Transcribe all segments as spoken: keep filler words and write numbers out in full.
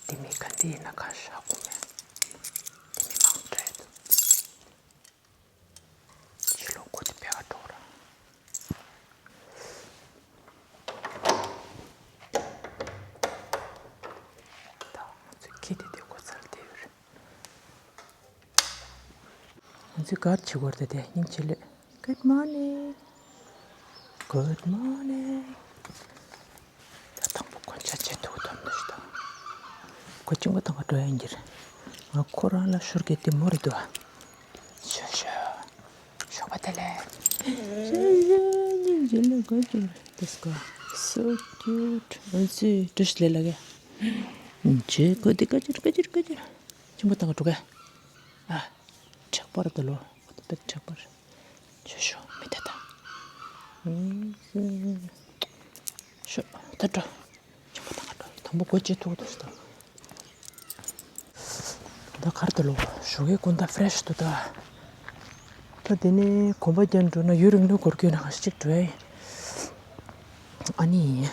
དེ་མི་ག་འདི་ཡིན་ན་ག་ཤ་གོ་མེད། དེ་མི་མང་དྲགས་འདུག་ཕྱི་ལོགས་ཁོ་དེ་བེ་ག་འགྲོ་ར། ད་ང་ཚོས་ཁྱི་དེ་དེ་གོ་ཚར་དེ་ཡོད་རེད། ང་ཚོས་གར་བྱེད་དགོས་རེད་དེ་སྙིང་རྗེ་ལོས། Good morning. Good morning. ད་དང་པོ་དགོན་ཆ་བྱེད་ཐུག་དོན་འདི་ཞིག་དང་། ཁོ་གཅིན་པ་དང་ག་འགྲོ་ཡ་ཡིན་གྱི་རེད། ང་ཁོ་རང་ལ་ཤོར་གི་ལྟད་མོ་རེད་འདུག་ཤོ་ཤོ། ཞོགས་པ་བདེ་ལེགས། ཞོགས་ཞོགས་སྙིང་རྗེ་ལོས་ག་ཅིག This girl so cute. ང་ཚོས་བཀྲ་ཤིས་བདེ་ལེགས་ག་ཅེ་ཁོ་དེ་ག་ཅིར་ག་ཅིར་ག་ཅིར། གཅིན་པ་དང་ག་འགྲོ་ག་ཨ། དྲེག་པར་དུ་ལོ། དཔེ་དྲེག་པར། ཤོ་ཤོ་མི་ད་ད། ཤོ་ད་འགྲོ། གཅིན་པ་དང་ག་འགྲོ་དང་པོ་སྒོ་ཕྱེ་ཐུག་ཐུག་ཤོ་ད། ད་གར་དུ་ལོ་ཞོགས་ཀའི་དགོང་དག་ཕ་རེ་ཤི་འདུག་ད། ད་དེ་ནས་གོམ་པ་རྒྱག་འགྲོ་ན་ཡུན་རིང་ནོ་འགོར་གྱི་ཡོད་ན་ག་ཞིག་འགྲོ་ཡ་ཡིན། ཨ་ནི།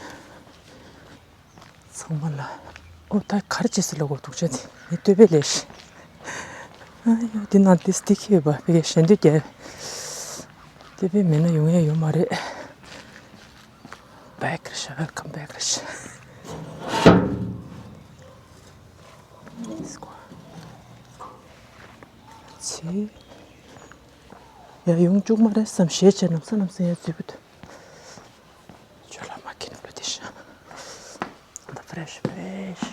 ཚང་མ་ལ། ཨོ་ད་གར་བྱེད་ས་ལ་གོ་འདུག་ཅེས་ནི་སྟོད་པའི་ལས་ཤི། ཨ་ཡོ་འདི་ནང་འདི་སྟེགས་ཁེ་བ་བེ་གེ་ཞེ་འདོད་རྒྱལ། སྟོད་པའི་མེད་ན་ཡོང་ཡ་ཡོད་མ་རེད། Back རེད་ཤག Welcome back རེད་ཤག Let's go. ཚེ། ཡ་ཡོང་བཅུག་མ་རེད་བསམ་ཞེས་བྱས་ནམ་ས་ནམ་ས་ཡ་འཛུལ་བུད། ཇོ་ལ་མ་ཁེན་པོ་དེ་ཤ། The fresh fresh.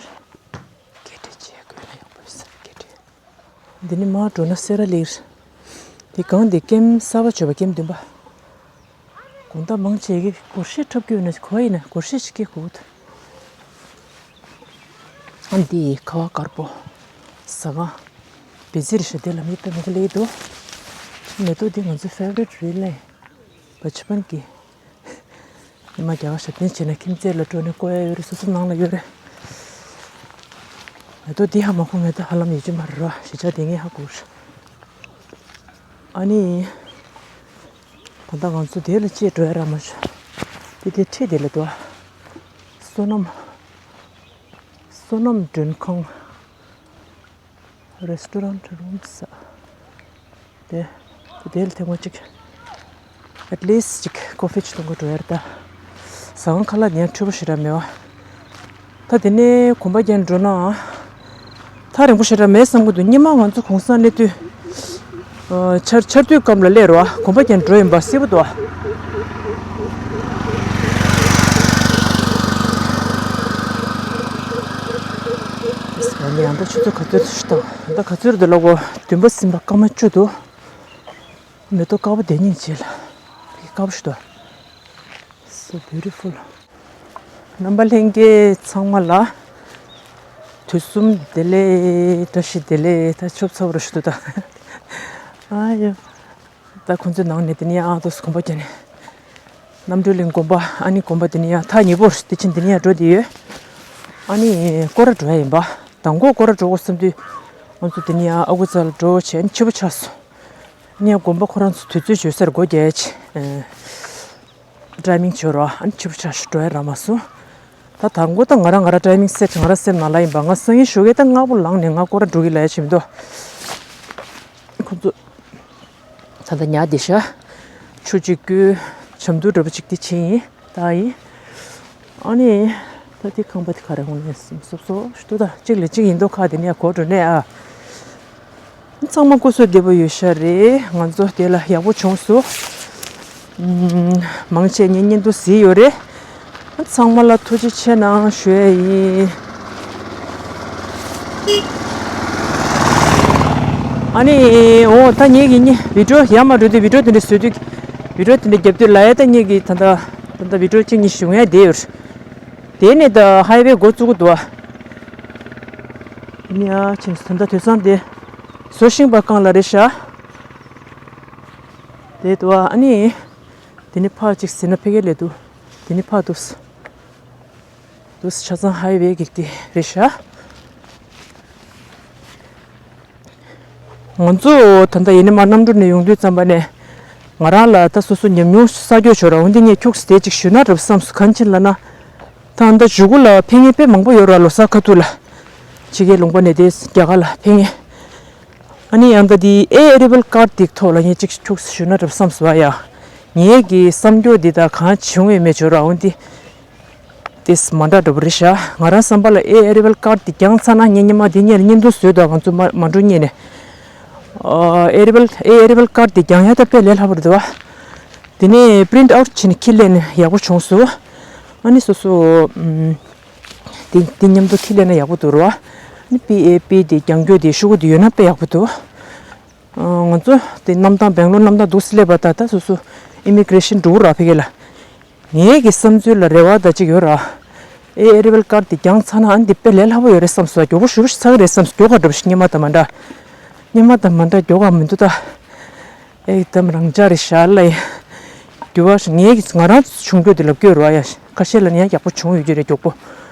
སྐད་འདྲེན་བྱེད་དགོས་ན་ཡག་པོ་ཡོད་ས་རེད་སྐད་འདྲེན། འདི་ནི་མར་འགྲོ་ན་སེ་ར་ལིར། དེ་གང་དེ་ཀེམ་གསར་པ་བྱོས་པ་ཀེམ་བདུན་པ། དགོང་དག་མང་ཆེ་གི་སྒོར་གཞས་འཁྲབ་ཀྱི་ཡོད་ན་གོ་ཡིན་ན་སྒོར་གཞས་ཤིག་སྐྱེ་དགོས། ཨ་འདི་ཁ་བ་དཀར་པོ། ཟ་ཁང་། བེ་ཙི་རི་ཤ་དེ་ལ་མི་དཔེ་མི་ཁ་ལེ་འདུག་མེ་ཏོག་འདི་ང་ཚོའི་ཕེ་ཝ་རིཊ་རེད་ལེ། བ་ཆི་པན་གི་ཉི་མ་རྒྱ་གར་ཞབས་བརྟན་བྱས་ན་ཁྱིམ་མཚེས་ལ་སྤྲོད་ནས་བསྐོ་ཡ་ཡོད་རེད། སོ་སོ་ནང་ལ་ཡོད་རེད། ང་ཚོ་འདི་ཧ་མ་གོ་ངེས་ད་ཧ་ལམ་ཡོད་ཀྱི་མ་རེད་ར་གཞིས་ཆགས་དེ་ངས་ཧ་གོ་རེད། ཨ་ནི། ད་ལྟ་ང་ཚོ་དེ་ལ་ཅེས་འགྲོ་ཡ་ར་མ་བྱུང་། དེ་དེ་ཁྲིད་དེ་ལ་འདུག་བསོད་ནམས། བསོད་ནམས་མགྲོན་ཁང་། Restaurant rooms། དེ། དེ་ལ་ཐེངས་མ་གཅིག at least གཅིག་ཀོ་ཕི་ཅིག་འཐུང་གི་འགྲོ་ཡ་རེད་ད། ཟ་ཁང་ཁ་ལག་ཉན་འཕྲོད་པོ་ཞེ་དྲག་མེད་བ། ད་དེ་ནས་གོམ་པ་རྒྱག་འགྲོ་ན། ཐག་རིང་པོ་ཞེ་དྲག་མེད་བསམ་གི་འདུག་སྔོན་མ་ང་ཚོ་གུང་སེང་སླེབས་དུས། ཆར་ཆར་དུས་སྐམ་ལ་སླེབས་རོགས་གོམ་པ་རྒྱག་འགྲོ་ཡིན་པ་གསལ་པོ་འདུག་ཨ་ནི་ཡང་ད་ཆུ་ཚོད་ག་ཚོད་ཞིག་འདུག་ད་ག་ཚོད་རེད་འདུག་ལབ་གོ་བདུན་པ་ཟིན་པ་སྐར་མ་བཅུ་འདུག་མེ་ཏོག་དཀར་པོ་དེ་སྙིང་རྗེ་ལ། དཀར་པོ་ཞིག་འདུག So beautiful. རྣམ་པ་ལྷན་རྒྱས་ཚང་མ་ལ་དུས་གསུམ་བདེ་ལེགས་བཀྲ་ཤིས་བདེ་ལེགས། ད་ཆོབ་ཚ་བོ་རུ་ཞུ་དུ་ད། ཨ་ཡོ། ད་ཁོང་ཚོའི་ནང་ནས་དེ་ནས་ཡང་ཨ་ཏོས་གོམ་པ་རྒྱག་ནས། རྣམ་གྲོལ་གླིང་དགོན་པ་ཨ་ནི་དགོན་པ་དེ་ནས་ཡང་ཐག་ཉེ་པོར་དེ་ཕྱིན་དེ་ནས་ཡང་འགྲོ་དེ་ཡོད། ཨ་ནི་སྐོར་ར་འགྲོ་ཡ་ཡིན་པ། དང་པོ་སྐོར་ར་འགྲོ་དགོས་བསམ་དུས་ང་ཚོ་དེ་ནས་ཡང་ཨ་ཁུ་ཚ་ལ་འགྲོ་བྱས་ཨ་ནི་ཕྱི་པོ་ཆགས་སོང་། ཨ་ནི་ཡང་དགོན་པ་ཁོ་རང་ཚོ་དུས་ཚོད་བྱོས་སར་སྒོ་རྒྱག་ཡ་ཆེ། ཊའི་མིང་བྱོས་རོགས་ཨ་ནི་ཕྱི་པོ་ཆགས་ཤིག་འགྲོ་ཡ་རག་མ་སོང་། ད་དང་པོ་ད་ང་རང་ང་རང་ཊའི་མིང་སེཊ་ང་རང་སེམས་ནང་ལ་ཡིན་པ་ང་སང་ཉིན་ཞོགས་ཀས་ད་སྔ་པོ་ལངས་ནས་ང་སྐོར་ར་འགྲོ་གི་ལ་ཡ་ཆེ་མི་འདུག་ཁོ་ཚོ། ད་ལྟ་ཉལ་བསྡད་ཤག་ཆུ་གཅིག་སྐྱུར། ཇ་མདོག་འདྲ་པོ་གཅིག་དེ་ཕྱིན་ཡིན་ད་ཡིན། ཨ་ནི། ད་དེ་ཁང་པ་དེ་ག་རེ་འོང་ནས་སོབ་སོབ་ཞུ་དུ་ད་གཅིག་ལ་གཅིག་ཡིན་མདོག་ཁ་དེ་ནས་གོ་འགྲོ་ནས་ཨ། ཚང་མ་སྐུ་གཟུགས་བདེ་པོ་ཡོད་ཤག་རེད། ང་ཚོ་དེ་ལ་ཡག་པོ་བྱུང་སོང་། ཨུམ། མང་ཆེ་ངས་བརྙན་ཐུང་གཟིགས་ཡོད་རེད། ཚང་མ་ལ་ཐུགས་རྗེ་ཆེ་གནང་ཞུ་ཡས་ཡིན། ཨ་ནི་འོ་ད་ངེད་ཀྱི་ནི་བི་ཌིའོ་ཡར་མར་འགྲོ་དུས་བི་ཌིའོ་དེ་འདྲ་བཟོ་དུས་བི་ཌིའོ་དེ་འདྲ་རྒྱབ་དུས་ལ་ཡ་ད་ངེད་ཀྱི་ད་ལྟ་ད་ལྟ་བི་ཌིའོ་གཅིག་གཉིས་བྱུང་ཡ་བསྡད་ཡོད་རེད། དེ་ནས་ད་ཧའི་ཝེ་འགོ་བཙུགས་འདུག་ཨ། ཡ་ཕྱིན་ད་ལྟ་དུད་ཚང་དེ་བཟོ་ཤིང་པ་གང་ལ་རེད་ཤག་དེ་འདུག་ཨ་ནི། དེ་ནི་ཕར་གཅིག་ཟིན་ན་ཕ་གི་ལས་འདུག་དེ་ནི་ཕར་འདུག་འདུག་ཆ་ཚང་ཧའི་ཝེ་གི་དེ་རེད་ཤག་ང་ཚོ་ད་ལྟ་ཡིན་ནི་མ་གནམ་གྲུ་ནས་ཡོང་དུས་ཙམ་པ་ནས་ང་རང་ལ་ད་སོ་སོ་ཉམས་མྱོང་ས་སྐྱོ་ཤོར་ར། འོན་ཏེ་ངས་ཁྱུག་ཙམ་དེ་གཅིག་ཞུས་ན་རབ་བསམས་སོང་། གང་ཕྱིན་ལབ་ན། ད་ད་ལྟ་གཞུག་གུ་ལ་ཕེབས་མཁན་དཔེ་མང་པོ་ཡོད་ར་ལོ་གསར་ཁ་ཐུག་ལ། ཕྱི་རྒྱལ་ལུང་པ་ནས་དེ་རྒྱ་གར་ལ་ཕེབས་མཁན། ཨ་ནི་ཡང་ད་དེ་ཨེ་ཨེ་རེ་བལ་ཀར་དེ་ཐོག་ལ་ངས་ཅིག་ཁྱུག་ཞུ་ན་འདྲ་བསམ་སོང་ཡ། ངའི་གི་བསམ་རྒྱུ་འདི་ད་གང་བྱུང་བས་མེད་བྱོས་ར་འོན་ཏེ། དེས་མ་འདྲ་འདྲ་པོ་རེད་ཤག་ང་རང་བསམ་པ་ལ་ཨེ་ཨེ་རེ་བལ་ཀར་དེ་བརྒྱངས་ཚར་ན་ངས་སྔོན་མ་དེ་སྔོན་ལ་བརྙན་ཐུང་བཟོས་འདུག་ང་ཚོ་མ་མ་འགྲོ་སྔོན་ནས། ཨེ་ཨེ་རེ་བལ་ཨེ་ཨེ་རེ་བལ་ཀར་དེ་བརྒྱང་ཡ་ད་དཔེ་ལས་སླ་པོ་རེད་འདུག་བ། དེ་ནས་པི་རིན་ཊི་ཨའུ་ཊི་བྱས་ནས་ཁྱེར་སླེབས་ནས་ཡག་པོ་བྱུང་སོང་། ཨ་ནི་སོ་སོ་ཨམ། དེ་དེ་མཉམ་དུ་ཁྱེར་སླེབས་ན་ཡག་པོ་འདུག་ར། ཨ་ནི་པི་ཨེ་པི་དེ་བརྒྱང་རྒྱུ་དེ་ཤོག་གུ་དེ་ཡོད་ན་དཔེ་ཡག་པོ་འདུག་ང་ཚོ་དེ་གནམ་ཐང་སྦེང་ལོར་གནམ་ཐང་འདུག་སེ་སླེབས་པ་ད་ད་སོ་སོ་ཨི་མི་གྷི་རེ་ཤན་འགྲོ་གི་ར་ཕ་གི་ལ། ངའི་གི་བསམ་ཚུལ་ལ་རེ་བ་ད་ཅིག་ཡོད་ར། ཨེ་ཨེ་རེ་བལ་ཀར་དེ་བརྒྱངས་ཚར་ན་ཨ་ནི་དེ་དཔེ་ལས་སླ་པོ་ཡོད་རེད་བསམ་སོང་། མགྱོགས་པོ་ཞེ་པོ་ཞིག་ཚར་གི་རེད་བསམ་སོང་། མགྱོགས་ག་འགྲོ་བ་ཞིག་སྔོན་མ་དང་མ་འདྲ། སྔོན་མ་དང་མ་འདྲ་མགྱོགས་ག་མི་འདུག་ད། ཨེ་དམ་རང་འཇགས་རེད་ཤག་ལ་ཡ། འགྱུར་བ་ཞིག་ངའི་གི་ང་རང་བྱུང་རྒྱུ་དེ་ལབ་ཀྱི་ཡོད་ར་ཡ། ཁ་ཤས་ལ་ནི་ཡང་ཡག་པོ་བྱུང་ཡོད་རྒྱུ་རེད་མགྱོགས་པོ།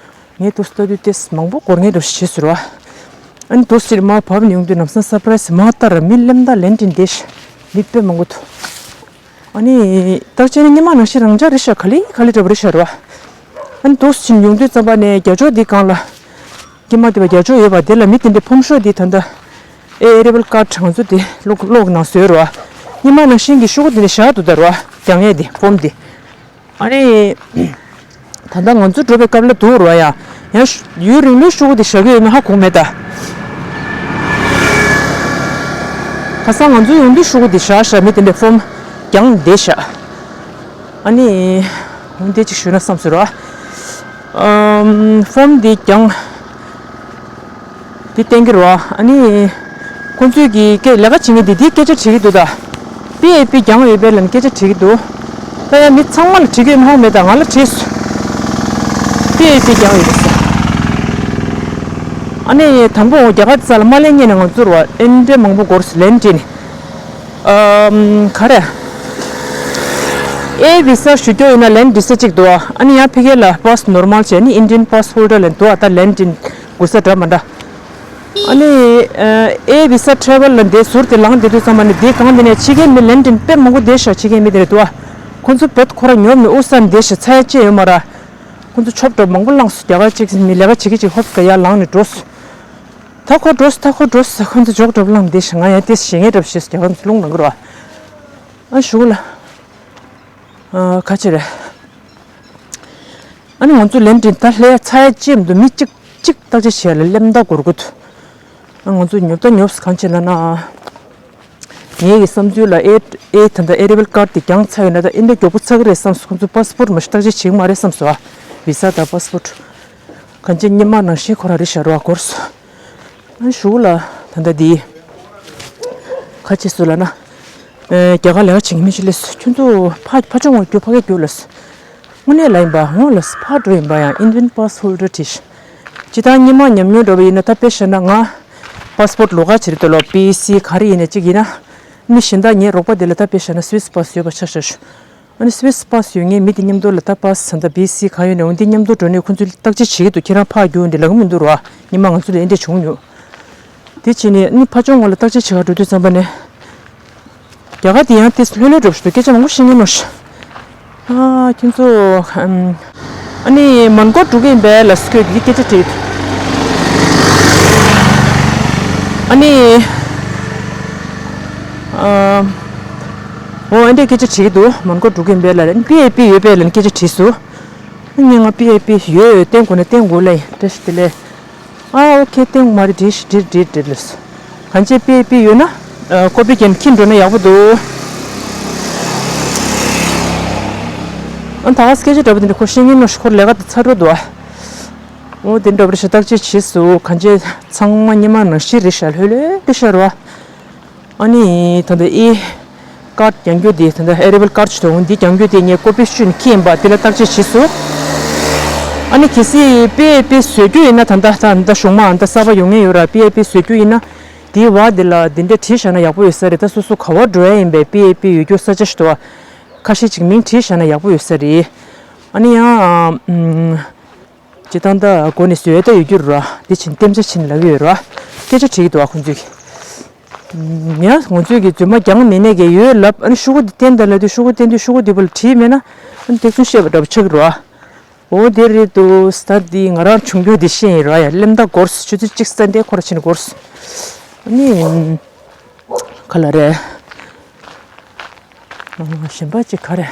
ངས་དུ་ལྟ་དུས་ཏེ་མང་པོ་འགོར་ངེས་འདྲ་ཞིག་བྱས་ཟེར་བ། ཨ་ནི་དུ་སིར་མ་བབས་ནས་ཡོང་དུས་ལམ་སང་སར་པ་རའི་སི་མ་ལྟར་མི་སླེབས་མདའ་ལན་ཏིན་བསྡད་ཤག་མི་དཔེ་མང་པོ་འདུག་ཨ་ནི་ད་ཅི་ནི་ཉི་མ་ནང་བཞིན་རང་འཇགས་རེད་ཤག་ག་ལེ་ག་ལེ་འདྲ་པོ་རེད་ཤག་ར། ཨ་ནི་དུ་སིར་ཡོང་དུས་ཙམ་པ་ནས་རྒྱ་ཕྱོགས་འདི་སྒང་ལ། ཀྱེ་མ་དེ་བ་རྒྱ་ཕྱོགས་ཡོད་པ་དེ་ལ་མི་དེ་འདྲའི་ཕོམ་ཤོག་འདི་ད་ལྟ་ཨེ་ཨེ་རེ་བལ་ཀར་ང་ཚོ་དེ་གློག་གློག་ནང་བཟོས་ར། ཉི་མ་ནང་བཞིན་གྱི་ཤོག་གུ་དེ་འདྲ་བཞག་འདུག་ད་ར་བརྒྱང་ཡས་དེ་ཕོམ་དེ། ཨ་ནི། ད་ལྟ་ང་ཚོ་འགྲོ་བའི་སྐབས་ལ་འདུག་རོ་ཡ། ཡང་ཡུན་རིང་པོའི་ཤོག་གུ་དེ་བཞག་གི་ཡོད་མེད་ཧ་གོ་མེད་ད། ཁ་སང་ང་ཚོ་ཡོང་དུས་ཤོག་གུ་དེ་བཞག་བཞག་མི་དེ་འདྲའི་ཕོམ་བརྒྱངས་བསྡད་བཞག་ཨ་ནི། འོན་ཏེ་ཅིག་ཞུས་ན་བསམ་ཟེར་རོ། ཨམ། ཕོམ་འདི་བརྒྱངས། འདི་བསྟན་གྱི་རོ། ཨ་ནི། ཁོང་ཚོས་ཀྱི་སྐད་ལས་ཀ་བྱེད་མཁན་འདི་འདིའི་སྐད་ཆ་དྲིས་ཀྱི་འདུག་ད། པི་ཨེ་པི་བརྒྱངས་ཡོད་པས་ལབ་ནས་སྐད་ཆ་དྲིས་ཀྱི་འདུག་ད་ཡང་མི་ཚང་མ་ལ་དྲིས་ཀྱི་ཡོད་མ་ཧ་གོ་མེད་ད་ང་ལ་དྲིས་སོང་། པི་ཨེ་པི་བརྒྱངས་ཡོད་པས་ཟེར། ཨ་ནི་དང་པོ་རྒྱ་གར་རྩ་ལ་མ་ལེན་ཉེ་ནས་ང་ཚོར་བ་ཨེ་འདྲ་མང་པོ་འགོར་སོང་ལན་དྲིས་ནས། ཨམ། ག་རེ། ཨེ་བི་ས་ཞུ་རྒྱུ་ཡིན་ན་ལན་འདི་ས་གཅིག་འདུག་ཨ་ནི་ཡང་ཕ་གི་ལ་པཱ་སི་ནོར་མལ་བྱས་ནི་ཨིན་ཌི་ཡན་པཱ་སི་ཧོལ་ཌར་ལན་འདུག་ཨ་ད་ལན་འདི་དགོས་ས་འདྲ་མ་འདྲ། ཨ་ནི་ཨེ་བི་ས་ཊེ་རེ་ཝལ་ལ་འདི་ཟུར་དེ་ལངས་བསྡད་དུས་ཙམ་པ་ནི་འདི་གང་འདི་ནས་ཕྱི་རྒྱལ་མི་ལན་འདི་དཔེ་མང་པོ་བསྡད་ཤག་ཕྱི་རྒྱལ་མི་དེ་རེད་འདུག་ཨ། ཁོ་ཚོ་བོད་ཁོ་ར་ཉོབ་ནས་དབུ་སར་འདི་ཤག་ཚ་ཡ་ཅི་ཡོད་མ་ར། ཁོ་ཚོ་ཆོབ་འགྲོ་མང་པོ་བླངས་སོང་རྒྱ་གར་གཅིག་མི་ལས་ཀ་བྱེད་ཀྱི་ཅིག་ཧོབ་ཀ་ཡར་ལངས་ནས་འགྲོ་སོང་། ད་ཁོ་འགྲོ་སོང་ད་ཁོ་འགྲོ་སོང་ཁོ་ཚོ་འཇོག་འགྲོ་བླངས་བསྡད་ཤག་ང་ཡང་དེ་ཞེ་ངེས་འདྲ་བོ་ཞེས་སོང་རྒྱ་གར་ཚོ་རླུང་ལངས་ཀྱི་ར། ཨ་ཞུ་ལ། ཨ་ཁ་ཆེ་རེད། ཨ་ནི་ང་ཚོ་ལན་འདི་ད་ལྷའི་ཚ་ཡ་ཅེམ་དུ་མི་གཅིག་གཅིག་བརྟག་དཔྱད་བྱས་ལ་སླེབས་མདའ་འགོར་གི་འདུག་ཨ་ང་ཚོ་ཉོབ་ད་ཉོབ་སོང་གང་བྱས་ན་ན། ངའི་གི་བསམ་ཚུལ་ལ་ཨེ་ཨེ་ད་ལྟ་ཨེ་རེ་བལ་ཀར་དེ་བརྒྱངས་ཚར་ཡོད་ན་ད་ཨེ་འདྲ་མགྱོགས་པོ་ཚར་གི་རེད་བསམ་སོང་ཁོང་ཚོ་པཱ་སི་པོར་མ་ཞིག་བརྟག་དཔྱད་བྱེད་ཀྱི་མ་རེད་བསམ་སོང་ཨ། བི་ས་དང་པཱ་སི་པོར། གང་ཅི་སྔོན་མ་ནང་བཞིན་ཁོ་རང་རེད་ཤག་རོ་འགོར་སོང་། ཨ་ཞུ་ལ་ད་ལྟ་འདི། ཁ་ཆེ་སུ་ལ་ན། ཨེ་རྒྱ་གར་ལས་ཀ་བྱེད་མཁན་མི་ཞིག་སླེབས་སོང་ཁྱོད་ཚོ་ཕ་ཕ་ཆུང་ངོ་རྒྱུ་ཕ་གི་རྒྱུ་ལ་སོང་། དངོས་གནས་ལ་ཡིན་པ་འོང་ལ་ཕར་འགྲོ་ཡིན་པ་ཡང་ཨིན་ཌི་ཡན་པཱ་སི་ཧོལ་ཌར་བྲིས་ཤག་ཅི་ལྟར་སྔོན་མ་ཉམས་མྱོང་འགྲོ་བ་ཡིན་ན་ད་དཔེ་བཤད་ན་ང་པཱ་སི་པོར་ལོགས་ཀ་བྱེད་དུས་ལོ་པི་ཨེ་སི་ག་རེ་ཡིན་ན་གཅིག་ཡིན་ན་མི་གཞན་དག་ངའི་རོགས་པ་དེ་ལ་ད་དཔེ་བཤད་ན་སུའི་སི་པཱ་སི་ཡོད་པ་ཆ་བཞག་ཤག་ཨ་ནི་སུའི་སི་པཱ་སི་ཡོད་ངེས་མི་དེ་མཉམ་དུ་ལ་ད་པཱ་སི་ད་ལྟ་པི་ཨེ་སི་ག་ཡོད་ནས་འོན་ཏེ་མཉམ་དུ་འགྲོ་ནས་ཁོང་ཚོས་བརྟག་དཔྱད་བྱེད་ཀྱི་འདུག་ཁྱེད་རང་ཕར་རྒྱུག་འདི་ལབ་ཀྱི་མི་འདུག་རོ། སྔོན་མ་ང་ཚོ་ལ་ཨེ་འདྲས་བྱུང་མྱོང་། དེ་བྱས་ནས་ནི་ཕ་ཆུང་ངོ་ལ་བརྟག་དཔྱད་བྱེད་ག་འགྲོ་དུས་ཙམ་པ་ནས། རྒྱ་གར་དེ་ཡང་དེ་ལྷོད་ལྷོད་འགྲོ་ཞིག་འདུག་སྐད་ཆ་མང་པོ་བཤད་ཉན་ནོ་ཞིག་ཨ་ཁྱེད་ཚོ། ཨ་ནི་མོན་གྷོ་འགྲོ་གི་ཡིན་པས་ལ་སྐྱོད་འདི་སྐད་ཆ་དྲིས། ཨ་ནི། ཨ། འོ་ཨ་འདྲས་སྐད་ཆ་དྲིས་ཀྱི་འདུག་མོན་གྷོ་འགྲོ་གི་ཡིན་པས་ལ་པི་ཨེ་པི་ཡོད་པས་ལ་སྐད་ཆ་དྲིས་སོང་། ངས་ང་པི་ཨེ་པི་ཡོད་བསྟན་དགོས་ན་བསྟན་དགོས་ལ་ཡིན་བཀྲ་ཤིས་བདེ་ལེགས། ཨ་ཨོ་ཁེ་བསྟན་དགོས་མ་རེད་འགྲིག་ཤི་འགྲིག་འགྲིག་འགྲིག་ལོས། གང་ཅི་པི་ཨེ་པི་ཡོད་ན་ཀོ་པི་ཀན་ཁྱི་འགྲོ་ན་ཡག་པོ་འདུག་ཨ་ད་ག་སྐད་ཆ་འདྲ་པོ་དེ་འདྲ་ཁོ་ཤེས་ངེས་ནོ་ཤི་ཁོར་ལས་ཀ་དེ་ཚར་འགྲོ་འདུག་ཨ། ཨོ་དེ་འདྲ་པོ་རེད་ཤག་བརྟག་དཔྱད་བྱས་སོང་གང་ཅི་ཚང་མ་སྔོན་མ་ནང་བཞིན་རེད་ཤག་ལྷོད་ལྷོད་རེད་ཤག་རོ། ཨ་ནི་ད་ལྟ་ཨི་ཀར་རྒྱང་རྒྱུག་འདི་ད་ལྟ་ཨེ་རེ་བལ་ཀར་ཅིག་འདུག་འདི་རྒྱང་རྒྱུག་དེ་ངས་ཀོ་པི་ཤུན་ཁྱི་ཡིན་པ་འདི་ལ་བརྟག་དཔྱད་བྱས་སོང་། ཨ་ནི་གལ་སྲིད་པི་ཨེ་པི་བཟོ་རྒྱུ་ཡིན་ན་ད་ལྟ་ད་ལྟ་གཞུང་མང་ད་གསར་པ་ཡོང་ངེས་ཡོད་ར་པི་ཨེ་པི་བཟོ་རྒྱུ་ཡིན་ན་དེའི་བར་འདི་ལ་འདི་འདྲ་བྲིས་བཞག་ན་ཡག་པོ་ཡོད་ས་རེད་ད་སོ་སོ་ག་བར་འགྲོ་ཡ་ཡིན་པའི་པི་ཨེ་པི་ཡོད་རྒྱུ་ས་ཆ་ཞིག་འདུག་བ། ཁ་ཤས་ཅིག་མིང་བྲིས་བཞག་ན་ཡག་པོ་ཡོད་ས་རེད། ཨ་ནི་ཡང་། ཇི་ལྟར་ད་སྒོ་ནས་བཟོས་ད་ཡོད་རྒྱུ་ར་དེ་ཕྱིན་རྟེན་འབྲེལ་ཕྱིན་ལབ་ཡོད་ར་སྐད་ཆ་དྲིས་ཀྱི་འདུག་ཨ་ཁོང་ཚོས་ཀྱི། ཡང་ང་ཚོས་ཀྱི་རྫུན་མ་རྒྱང་མེད་ནས་ཀྱི་ཡོད་ལབ་ཨ་ནི་ཤོག་གུ་འདི་བསྟན་ད་ལབ་དུས་ཤོག་གུ་བསྟན་དུས་ཤོག་གུ་འདི་བོ་ལ་བྲིས་མེད་ན་ཨ་ནི་དེ་ཚོ་བཤད་པ་འདྲ་པོ་ཆགས་ཀྱི་ར། འོ་དེ་རེད་འདུག་ད་འདི་ང་རང་ཆུང་ཆུང་འདི་ཤེས་ཡིན་ར་ཡ། སླེབས་ད་འགོར་སོང་། ཆུ་ཚོད་གཅིག་ཙམ་དེ་ཁོ་ར་ཕྱིན་འགོར་སོང་། ཨ་ནི་ག་ལ་རེད། ཨ། གཞན་པ་ཅིག་ག་རེ།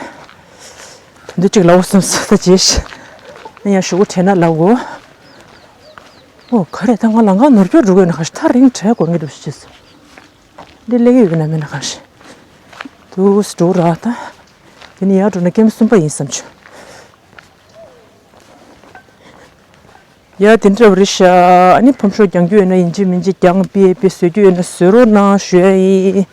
དོན་དུ་ཅིག་ལབ་དགོས་བསམ་སོང་ད་རྗེས་ཤི། ཨ་ཡ་ཞུ་གུ་དྲན་ན་ལབ་དགོས། ཨོ་ག་རེ། ད་ང་ལམ་ཁ་ནོར་འཁྱོག་འགྲོ་གི་ཡོད་ན་ག་ཤི། ཐག་རིང་དྲག་དགོས་ངེས་འགྲོ་ཤི་ཅེས། འདི་སླེབས་ཡོད་ཀྱི་ན་མེད་ན་ག་ཤི། དུས་འགྲོ་ར་ད། དེ་ནི་ཡར་འགྲོ་ན་ཀེམ་གསུམ་པ་ཡིན་བསམ་བྱུང་། ཡ་དེ་འདྲ་བ་རེད་ཤག་ཨ་ནི་ཕོམ་ཤོག་རྒྱག་རྒྱུ་ཡོད་ན་ཡིན་གཅིག་མིན་གཅིག་རྒྱག་པི་ཨེ་པི་བཟོ་རྒྱུ་ཡོད་ན་བཟོ་རོགས་གནང་ཞུ་ཡ་ཡིན།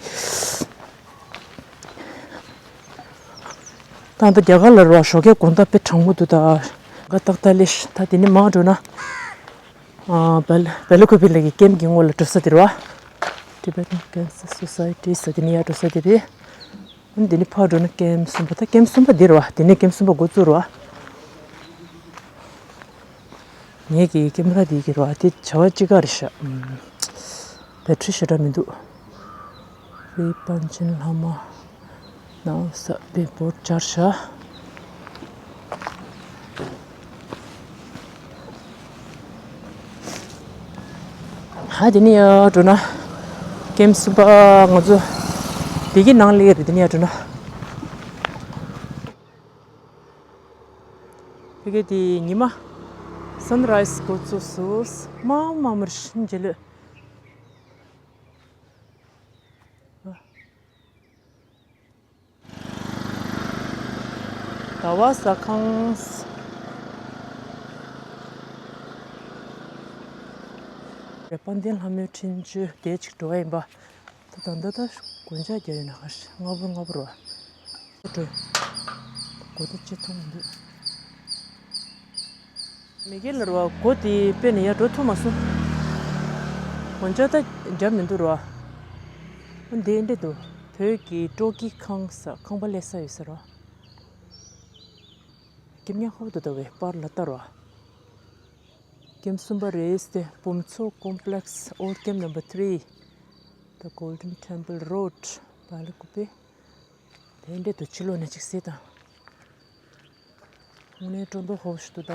ད་ལྟ་རྒྱ་གར་ལ་རོ་ཞོགས་ཀས་དགོང་དག་དཔེ་གྲང་མོ་འདུག་ད་ག་ཏག་ཏག་ལེ་ཤ། ད་དེ་ནི་མར་འགྲོ་ན། ཨ། བེལ་བེ་ལ་ཀུ་པི་ལ་གི་ཀེམ་གྱི་སྔོན་ལ་འགྲོ་ས་དེ་རེད་བ། Tibetan Cancer Society ཟེར་དེ་ནི་ཡར་འགྲོ་ས་དེ་རེད། འདི་ནི་ཕར་འགྲོ་ན་ཀེམ་གསུམ་པ། ད་ཀེམ་གསུམ་པ་འདི་རེད་བ། དེ་ནས་ཀེམ་གསུམ་པ་འགོ་བཙུགས་རེད་བ། ངེད་ཀྱི་ཀེམ་ར་འདི་གི་རེད་བ། དེ་བྱ་བ་གཅིག་ག་རེད་ཤག་ཨམ། བེ་ཊི་རི་ཞེ་དྲག་མི་འདུག་རི་པན་ཆེན་ལྷ་མོ་ནང་ས་པའི་བོར་སྦྱར་ཤག་ཧ། དེ་ནས་ཡར་འགྲོ་ན་ཀེམ་གསུམ་པ་ང་ཚོ་དེ་གི་ནང་སླེབས་རེད། དེ་ནས་ཡར་འགྲོ་ན་ཕ་གི་དེ་ཉི་མ་སན་རའི་སི་འགོ་ཚུགས་སོང་། མ་མ་མར་ཤིན་རྗེས་ལོས། ཟླ་བ་ཟ་ཁང་། རེད། དཔལ་ལྡན་ལྷ་མོའི་འཕྲིན་བཅོལ་དེ་ཅིག་འགྲོ་བ་ཡིན་པ། ད་ད་ད་ད་སྒོ་ལྕགས་རྒྱག་ཡོད་ན་ཧ་ཤི། སྔ་པོ་སྔ་པོ་རོ། འགྲོ། སྒོ་ད་ཅི་མཐོང་མི་འདུག་མེ་གེ་ལ་རོ། སྒོ་དེ་དཔེ་ནས་ཡར་འགྲོ་ཐུབ་མ་སོང་། སྒོ་ལྕགས་ད་འདྲ་མི་འདུག་རོ། འདི་འདྲ་འདུག་བོད་ཀྱི་སྤྲོ་སྐྱིད་ཁང་ཟེར་ཁང་པ་ལས་ས་ཡོད་ས་རོ། ཀེམ་ཉག་ཧོབ་ཏུ་ལྟ་བའི་པར་ལ་ལྟ་རོ། ཀེམ་གསུམ་པ་རེད་དེ། Bumtso Complex, Old Camp Number Three, The Golden Temple Road, Bailakuppe. དེ་འདྲའི་དུ་ཕྱི་ལོགས་ནས་ཅིག་གཟིགས་དང་། དངོས་གནས་སྤྲོ་མདོག་ཧོབ་ཞིག་འདུག་ད།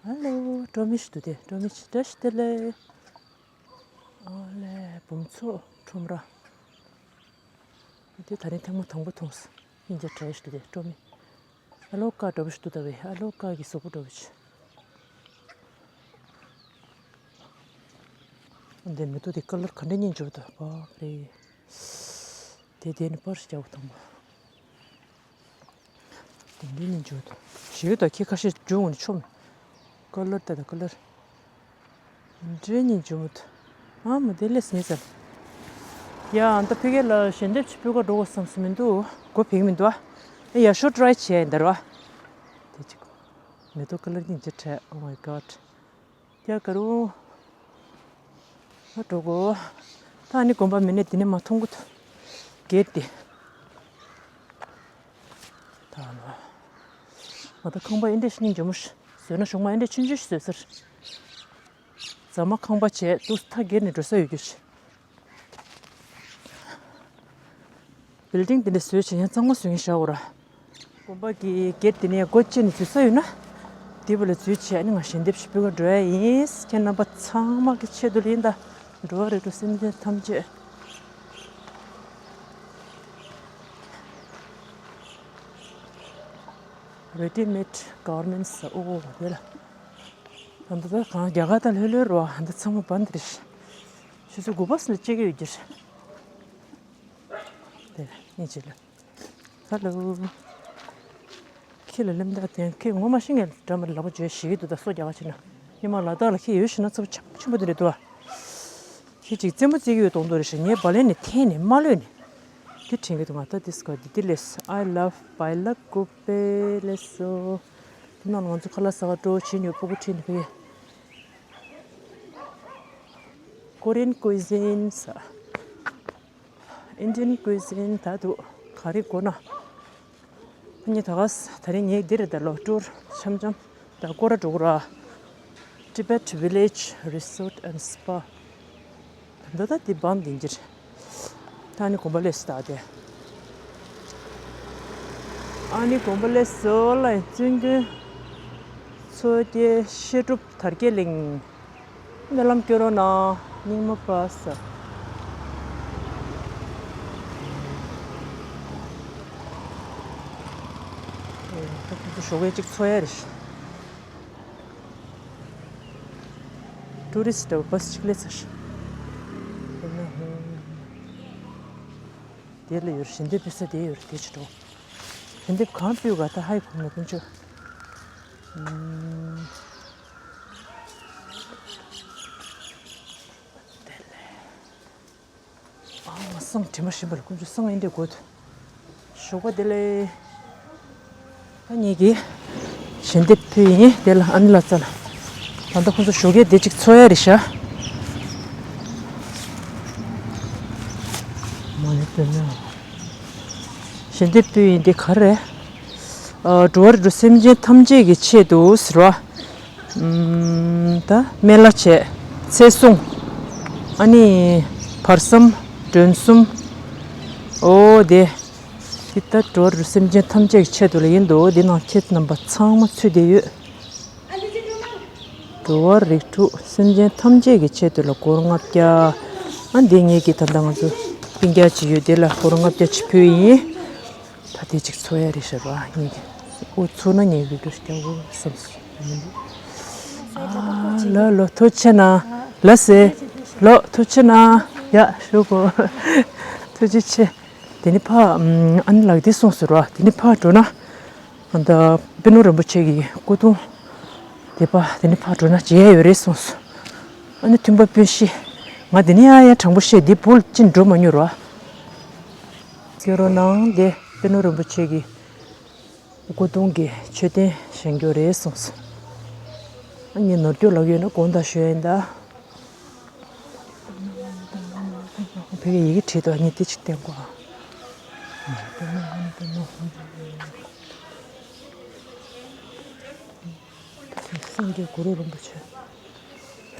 ཧ་ལོ། སྤྲོ་མི་ཞིག་འདུག་དེ། སྤྲོ་མི་ཞིག་བཀྲ་ཤིས་བདེ་ལེགས། ཨ་ལས། Bumtso ཁྲོམ་ར། དེ་ད་རིང་ཐེངས་མ་དང་པོ་མཐོང་སོང་། སྙིང་རྗེ་བྲལ་ཞིག་འདུག་དེ་སྤྲོ་མི། ཨ་ལོ་ཀ་འདྲ་པོ་ཞིག་འདུག་ད་བས། ཨ་ལོ་ཀ་གི་གཟུགས་པོ་འདྲ་པོ་ཞིག་འདི་མེ་ཏོག་དེ་ཀ་ལར་ག་འདྲ་སྙིང་རྗེ་པོ་འདུག་བ་རེད། དེ་དེ་ནི་པར་ཞིག་རྒྱག་དགོས་དང་པོ། དེ་འདྲའི་སྙིང་རྗེ་པོ་འདུག་ཞེ་གི་ད་ཁྱི་ཁ་ཤས་འཇུ་འོང་ནི་ཆོམ། ཀ་ལར་ད་ད་ཀ་ལར། འདྲའི་སྙིང་རྗེ་མོ་འདུག་ཨ་མ་དེ་ལས་སྙིང་རྗེ། ཡ་ཨ་ད་ཕ་གི་ལ་ཞལ་འདེབས་ཅིག་སྤུས་ཀ་འགྲོ་དགོས་བསམ་སོང་མི་འདུག་སྒོ་ཕྱེ་གི་མི་འདུག་ཨ། ཡ་ཤོ་ཊི་རའི་བྱས་འདར་བ། དེ་ཅིག་མེ་ཏོག་ཀ་ལར་སྙིང་རྗེ་བྲལ། Oh my God. ཡ་ག་རུ། ཨ་འགྲོ་གོ་ད་ཨ་ནི་དགོན་པ་མེད་ནས་དེ་ནས་མ་མཐོང་གི་འདུག་གེ་ཊི་དེ། ད་ཨ་ནི། ང་ད་ཁང་པ་ཨེ་འདྲས་སྙིང་རྗེ་མོ་ཞིག་བཟོས་ན། གཞུག་མ་ཨེ་འདྲས་ཆུང་ཆུང་ཞིག་བཟོས་ཟེར། རྫ་མ་ཁང་པ་བྱས་འདུག་ད་སྒེར་ནས་འགྲོ་ས་ཡོད་རྒྱུ་ཞིག་བིལ་ཌིང་དེ་འདྲ་བཟོས་བྱས་ཡང་གཙང་མ་བཟོས་ཡིན་ཤག་འོ་ར། དགོན་པ་གི་སྒེར་དེ་ནས་སྒོ་ཕྱེ་ནས་འཛུལ་ས་ཡོད་ན། དེ་བ་ལ་འཛུལ་བྱས་ཨ་ནི་ང་ཞལ་འདེབས་ཞིག་སྤུས་ཀ་འགྲོ་ཡ་ཡིན། ཁྱེད་རྣམ་པ་ཚང་མ་གི་ཆེད་དུ་ལ་ཡིན་ད། འགྲོ་བ་རེད་འགྲོ་སེམས་ཅན་ཐམས་ཅད། Ready-made garments. ཨོ་དེ་ལ། ད་ལྟ་ད་གང་རྒྱ་གར་དང་ལྷོད་ལྷོད་རོ། ད་ཚང་མ་བན་དེ་རེད། ཆུ་ཚོད་དགུ་པ་ཙམ་ལ་སྤྱད་ཀྱི་ཡོད་ཀྱི་རེད། དེ་ལ་སྙིང་རྗེ་ལ། ཧ་ལོ། ཁྱེད་ལ་ལེམ་ད་དེ་ཁྱེད་ངོ་མ་ཤེས་ངས་འདྲ་མ་ལབ་པ་བརྗོད་ཤེས་ཀྱི་འདུག་ད་སོ་རྒྱག་ག་ཕྱིན་ན། ཉི་མ་ལ་དྭགས་ལ་ཁྱེད་ཡོད་ཤི་ན་ཚབ་ཆེན་པོ་དེ་རེད་འདུག་ཨ། ཁྱེད་ཅིག་རྩེད་མོ་རྩེ་གི་ཡོད་མདོག་མདོག་རེད་ཤག་ངས་བ་ལན་ནས་འཐེན་ནས་མ་ལོས་ནས། དེ་དྲན་གི་འདུག་ང་ད་དེ་སྐོར་དེ་དེ་ལས། I love Bailakuppe ལས་སོ། དེ་ནང་ང་ཚོ་ཁ་ལག་ཟ་བར་འགྲོ་བྱེད་ཉོ་སྤུ་གུ་ཁྲིད་ནས་ཕེབས། Korean cuisines. Indian cuisine ད་འདུག་ག་རེ་དགོས་ན། ཕ་ཉེ་ད་ག་ས་ད་རིང་ངས་འདིར་ད་ལོ་ཊུར་འཆམ་འཆམ་ད་སྐོར་ར་འགྲོ་གི་ར། Tibet Village Resort and Spa. ད་ད་འདི་བམ་འདི་འགྱིར། ད་ནི་དགོན་པ་ལས་སུ་ད་དེ། ཨ་ནི་དགོན་པ་ལས་བཟོ་ལ་བཙུན་དགོན་མཚོ་སྐྱེས་བཤད་སྒྲུབ་དར་རྒྱས་གླིང་། སྨོན་ལམ་སྐྱོར་རོགས་གནང་། རྙིང་མ་པ་ས། ཨེ། ད་ཁོ་ཚོ་ཞོགས་ཀས་གཅིག་འཚོ་ཡ་རེད། ཊུ་རི་སི་ཊི་འདྲ་བོ་བྷ་སི་གཅིག་སླེབས་ཚར། དེ་ལ་ཡོད་རེད། ཞལ་འདེབས་ཕུལ་ས་དེ་ཡོད་རེད། དེ་ཕྱི་དྲོ། ཞལ་འདེབས་གང་ཕུལ་ག་ད་ཧའི་གོ་ནས་དཀོན་མཆོག་ཨུམ། དེ་ལས། ཨ་མ་བསང་དྲི་མ་ཞིམ་པ་ལ་དཀོན་མཆོག་བསང་ཨེ་འདྲས་དགོས་འདུག་ཞོགས་པ་བདེ་ལེགས། ཨ་ནི་གི་ཞལ་འདེབས་ཕུལ་ཡིན། དེ་ལ་ཨ་ནི་ལ་ཙ་ལ། ད་ལྟ་ཁོང་ཚོ་ཞོགས་ཀས་དེ་གཅིག་འཚོ་ཡ་རེད་ཤག་མ་ནི་དོན་ན། ཞལ་འདེབས་ཕུལ་ཡིན། དེ་ག་རེ་རེད། ཨ། འགྲོ་བ་རིགས་དྲུག་སེམས་ཅན་ཐམས་ཅད་ཀྱི་ཆེད་དུ་ཟེར་བ། ཨུམ། ད་སྨན་བླ་བྱས། ཚེ་བསྲུང་། ཨ་ནི་བར་གསུམ། མགྲོན་གསུམ། ཨོ་དེ། འདི་ལྟར་འགྲོ་བ་རིགས་སེམས་ཅན་ཐམས་ཅད་ཀྱི་ཆེད་དུ་ལ་ཡིན་འདུག་འདི་ནང་ཁྱེད་རྣམ་པ་ཚང་མ་ཚུད་བསྡད་ཡོད། འགྲོ་བ་རིགས་དྲུག་སེམས་ཅན་ཐམས་ཅད་ཀྱི་ཆེད་དུ་ལ་སྒོར་ལྔ་བརྒྱ། ཨ་འདི་ངེད་ཀྱིས་ད་ལྟ་ང་ཚོ་སྤུན་ཀྱག་ཅིག་ཡོད། དེ་ལ་སྒོར་ལྔ་བརྒྱ་ཅིག་ཕུལ་ཡིན། ད་དེ་ཅིག་འཚོ་ཡ་རེད་ཤག་ར། ངེད་ཀྱིས་འུ་ཚོ་ན་ངེད་ཀྱི་འགྲོ་ཤག་འུ་བསམ་སོང་། ཨ་ལོ་ལོ་ཐུགས་རྗེ་ཆེ་གནང་། ལ་སེ། ལོ་ཐུགས་རྗེ་ཆེ་གནང་། ཡ་ཞུ་གོ་ཐུགས་རྗེ་ཆེ། དེ་ནི་ཕ། ཨ་ནི་ལགས་འདི་གསུངས་སོང་ར། དེ་ནི་ཕ་འགྲོ་ན། ཨ་ད་པད་ནོར་རིན་པོ་ཆེ་གི་སྐུ་གདུང་། དེ་པ་དེ་ནི་ཕ་འགྲོ་ན་མཇལ་ཡ་ཡོད་རེད་གསུངས་སོང་། ཨ་ནི་མཐུན་པ་སྤུན་བཞི། ང་དེ་ནི་ཡ་ཡ་དྲང་པོ་བཤད། འདི་བུ་ཅི་འགྲོ་མ་མྱོང་ར། སྐྱོ་རོ་ནང་དེ་པད་ནོར་རིན་པོ་ཆེ་གི་སྐུ་གདུང་གི་མཆོད་རྟེན་བཞེངས་རྒྱུ་རེད་གསུངས་སོང་། ཨ་ནི་ནོར་སྐྱོ་ལགས་ཡོད་ན་དགོངས་དག་ཞུ་ཡིན་ད། བོད་ཀྱི་ཡི་གེ་བྲིས་འདུག་ཉི་ཏི་ཅིག་བསྟན་གོ། སངས་རྒྱས་གུ་རུ་རིན་པོ་ཆེ།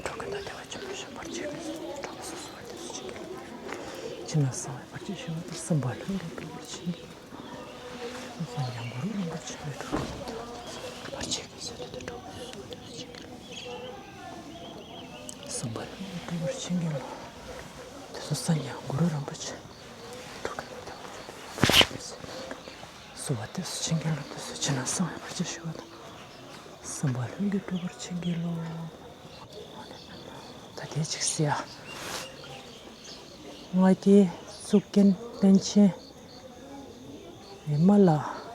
འགྲོ་ཀུན་ཏུ་བདེ་བ་ཆེན་པོ་ཞིང་བར་ཆད་ཀུན་སེལ་ཏེ། འགྲོ་བ་སོ་སོ་བར་དུ་གསོ་སྦྱིན་སྐྱེས་ལ། ཕྱི་ནས་གསང་བའི་བར་ཆད་ཞི་བ་དང་། སྲིན་པོ་ལྷུན་གྱིས་གྲུབ་པར་བྱིན་གྱིས་རློབས། སངས་རྒྱས་གུ་རུ་རིན་པོ་ཆེ། འགྲོ་ཀུན་ཏུ་བདེ་བ་ཆེན་པོ་ཞིང་བར་ཆད་ཀུན་སེལ་ཏེ། འགྲོ་བ་སོ་སོ་བར་དུ་གསོ་སྦྱིན་སྐྱེས་ལ། སྲིན་པོ་ལྷུན་གྱིས་གྲུབ་པར་བྱིན་གྱིས་རློབས། དེ་ཚོ་སངས་རྒྱས་གུ་རུ་རིན་པོ་ཆེ། འགྲོ་ཀུན་ཏུ་བདེ་བ་ཆེན་པོ་ཞིང་བར་ཆད་ཀུན་སེལ་ཏེ། གསོ་བ་དེ་ཚོ་བྱིན་གྱིས་རློབས། དེ་ཚོ་ཕྱི་ནས་གསང་བའི་བར་ཆད་ཞི་བ་དང་། སྲིན་པོ་ལྷུན་གྱིས་གྲུབ་པར་བྱིན་གྱིས་རློབས། ད་དེ་ཅིག་ཟེར་ཡ། ང་རྒྱལ་གཙུག་རྒྱན་པཎ་ཆེན་ཨེ་མ་ལ་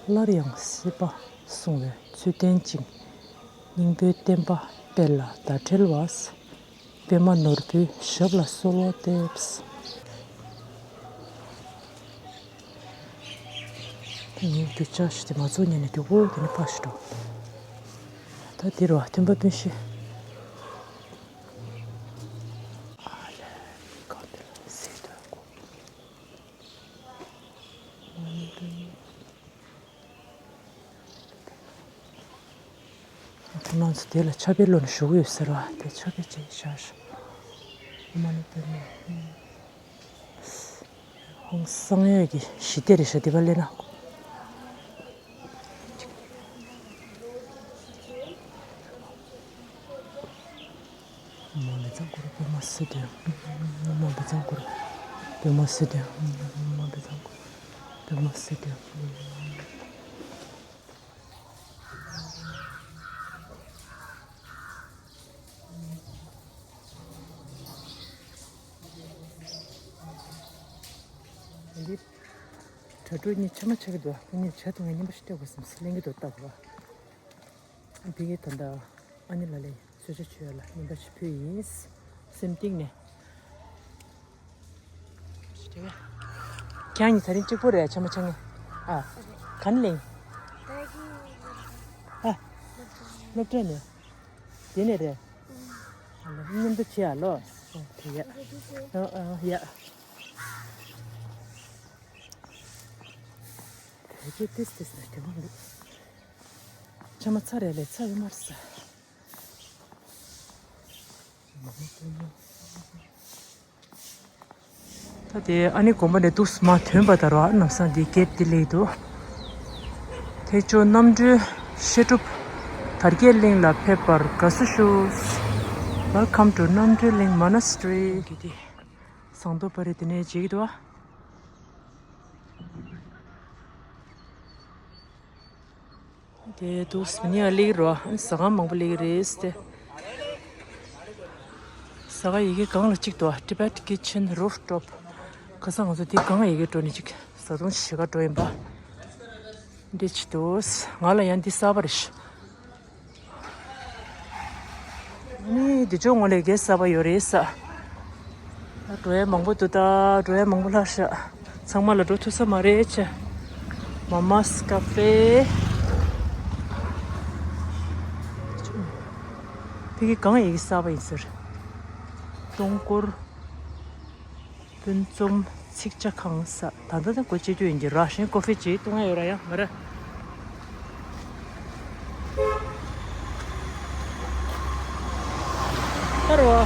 སླར་ཡང་སྲིད་པ་བསྲུང་བའི་ཚུལ་བསྟན་ཅིང་། སྙིང་པོའི་བསྟན་པ་སྤེལ་ལ་ཟླ་བྲལ་བ། པདྨ་ནོར་བུའི་ཞབས་ལ་གསོལ་བ་འདེབས། ངའི་རྒྱུ་ཆ་ཞིག་དེ་མ་ཚོགས་ཉན་ནས་རྒྱུ་བོ་དེ་ནི་ཕ་ཞིག་འགྲོ། ད་དེ་རུ་མཐུན་པ་སྤུན་བཞི། ཨ་ལས་གང་དེ་ལ་ཟེར་དོན་གོ། ཁོང་རྣམ་ཚོ་དེ་ལ་ཆར་པའི་ལོ་ནས་ཞུགས་ཡོད་ཟེར་བ་དེ་ཆར་པའི་ཅིག་བཞག་ཤག་ཨ་མ་ནི་པད་མ། ཧོང་སང་ཡོད་ཀྱི་ཞི་བདེ་རེད་ཤག་དེ་པ་ལས་ན། མ་བི་ཙང་གུ་རུ་པདྨ་སིདྡྷི། མ་བི་ཙང་གུ་རུ་པདྨ་སིདྡྷི། མ་བི་ཙང་གུ་རུ་པདྨ་སིདྡྷི། འདི་གྲྭ་གྲོགས་གཉིས་ཆ་མ་ཆགས་ཀྱི་འདུག་ཁོ་གཉིས་ཆ་དུ་ང་རྙིང་པ་ཞིག་སྤྲད་དགོས་བསམ་སི་ལེན་གྱི་འདུག་ལྟ་དགོས། འདི་གའི་ད་ལྟ་ཨ་ནི་ལ་ལས་གསོལ་ཇ་མཆོད་ཡ་ལ་རྙིང་པ་ཞིག་ཕུལ་ཡིན། སེམས་གཏིང་ནས། ཁྱེད་གཉིས་ད་རིང་གཅིག་པོ་རེད་ཆ་མ་ཆགས་ངེས། ཨ། ག་ནས་ལེན། ཨ། སློབ་གྲྭ་ནས། དེ་ནས་རེད། ཨ་ལ་མཉམ་དུ་བྱེད་ཨ་ལོ། ཨོ་དེ་ཡ། ཨ་ཨ་ཡ། དེ་གས་ཏིས་ཏིས་ནས་དེ་མ་འདུག་ཆ་མ་ཚ་རེད་ལས་ཚ་ཡོད་མ་རེད་ས། ད་དེ་ཨ་ནི་དགོན་པ་ནས་འདུག་སེ་མར་ཐོན་པ་ད་ར་ནམ་སང་འདི་གེབ་དེ་ལེགས་འདུག་ཐེག་མཆོག་རྣམ་གྲོལ་བཤད་སྒྲུབ་དར་རྒྱས་གླིང་ལ་ཕེབས་པར་དགའ་བསུ་ཞུ། Welcome to Namdrel Ling Monastery. གི་དེ་ཟངས་མདོག་དཔལ་རི་དེ་ནས་མཇལ་གྱི་འདུག་བ། དེ་འདུག་སེ་ནི་ཨ་ལེགས་རོ། ཟ་ཁང་མང་པོ་ལེགས་རེད་དེ། ཟ་ཁང་ཡི་གེ་སྒང་ལ་གཅིག་འདུག Tibet Kitchen Rooftop། ཁ་སང་ང་ཚོ་དེ་སྒང་ཡི་གེ་འགྲོ་ནས་ཅིག་བཟའ་བཏུང་ཞིག་ག་འགྲོ་ཡིན་པ། འདི་ཅི་འདུག་ང་ལ་ཡང་འདི་གསར་པ་རེད་ཤག་ནི་འདི་ཅོག་ངོ་ལས་གས་གསར་པ་ཡོད་རེད་ས། ད་འགྲོ་ཡ་མང་པོ་འདུག་ད་འགྲོ་ཡ་མང་པོ་ལྷག་ཤག་ཚང་མ་ལ་འགྲོ་ཐུབ་ས་མ་རེད་ཆ། Mama's Cafe། ཕ་གི་གང་ཡིན་གསར་པ་ཡིན་ཟེར། སྟོང་སྐོར། སྤུན་རྩོམ་ཚིག་ཇ་ཁང་ས། ད་ལྟ་ད་སྒོ་ཕྱེ་རྒྱུ་ཡིན་གྱི་ར་ཤན་ཀོ་ཧྥི་ཅིག་བཏུང་ཡ་ཡོད་ར་ཡ་མ་ར། ཨ་རོ།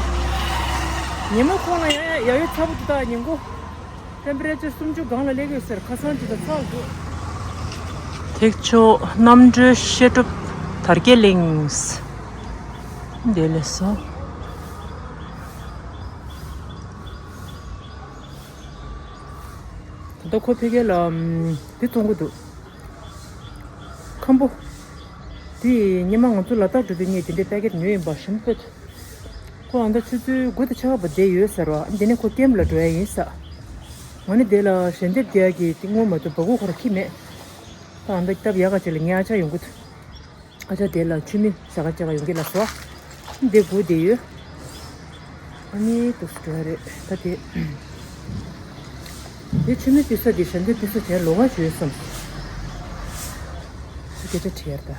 ཉིན་མོ་ཁོང་ལ་ཡ་ཡ་ཡ་ཡོད་ཚ་པོ་འདུག་ད་ཉིན་གུང་། ཊེམ་པེ་རེ་ཅར་སུམ་ཅུ་སྒང་ལ་སླེབས་ཡོད་ཟེར་ཁ་སང་ཅིག་ད་ཚ་པོ་འདུག་ཐེག་མཆོག་རྣམ་གྲོལ་བཤད་སྒྲུབ་དར་རྒྱས་གླིང་། འདི་ལས་སོ། ད་ལྟ་ཁོ་ཕ་གི་ལ་འདི་བཙོང་གི་འདུག་ཁམ་བུ། དེ་ཉི་མ་ང་ཚོ་ལ་དྭགས་འགྲོ་དུས་ངས་དེ་འདྲའི་པེ་ཀེ་ཊི་ཉོས་ཡིན་པ་ཞིམ་ཕོད། ཁོ་ཨ་མདའ་ཆུ་ཚོད་དགུ་དང་ཕྱེད་ཀ་བར་བསྡད་ཡོད་ཟེར་བ་འདི་ནས་ཁོ་ཀེམ་ལ་འགྲོ་ཡ་ཡིན་ས། ང་ནི་དེ་ལ་ཞལ་འདེབས་རྒྱག་གི་དེ་སྔོན་མ་ཚོ་སྦ་ཁུག་ཁོ་ར་ཁྱི་མེད། ད་ཨ་མདའ་སྟབས་ཡག་ག་ཅིག་ལ་ངའི་ཨ་ཅག་ཡོང་གི་འདུག་ཨ་ཅག་དེ་ལ་ཆུ་མིག་ཟ་ག་བཅའ་ག་ཡོང་གི་ལ་སོ། འདི་སྒུག་བསྡད་ཡོད། ཨ་ནི་དུ་སུ་འགྲོ་ཡ་རེད་ད་དེ། འདི་ཆུ་མིག་ཕུད་ས་དེ་ཞལ་འདེབས་ཕུད་ས་དེ་ལོ་ང་བྱོས་སམ། སུ་སྐད་ཆ་དྲི་ཡ་རེད་ད།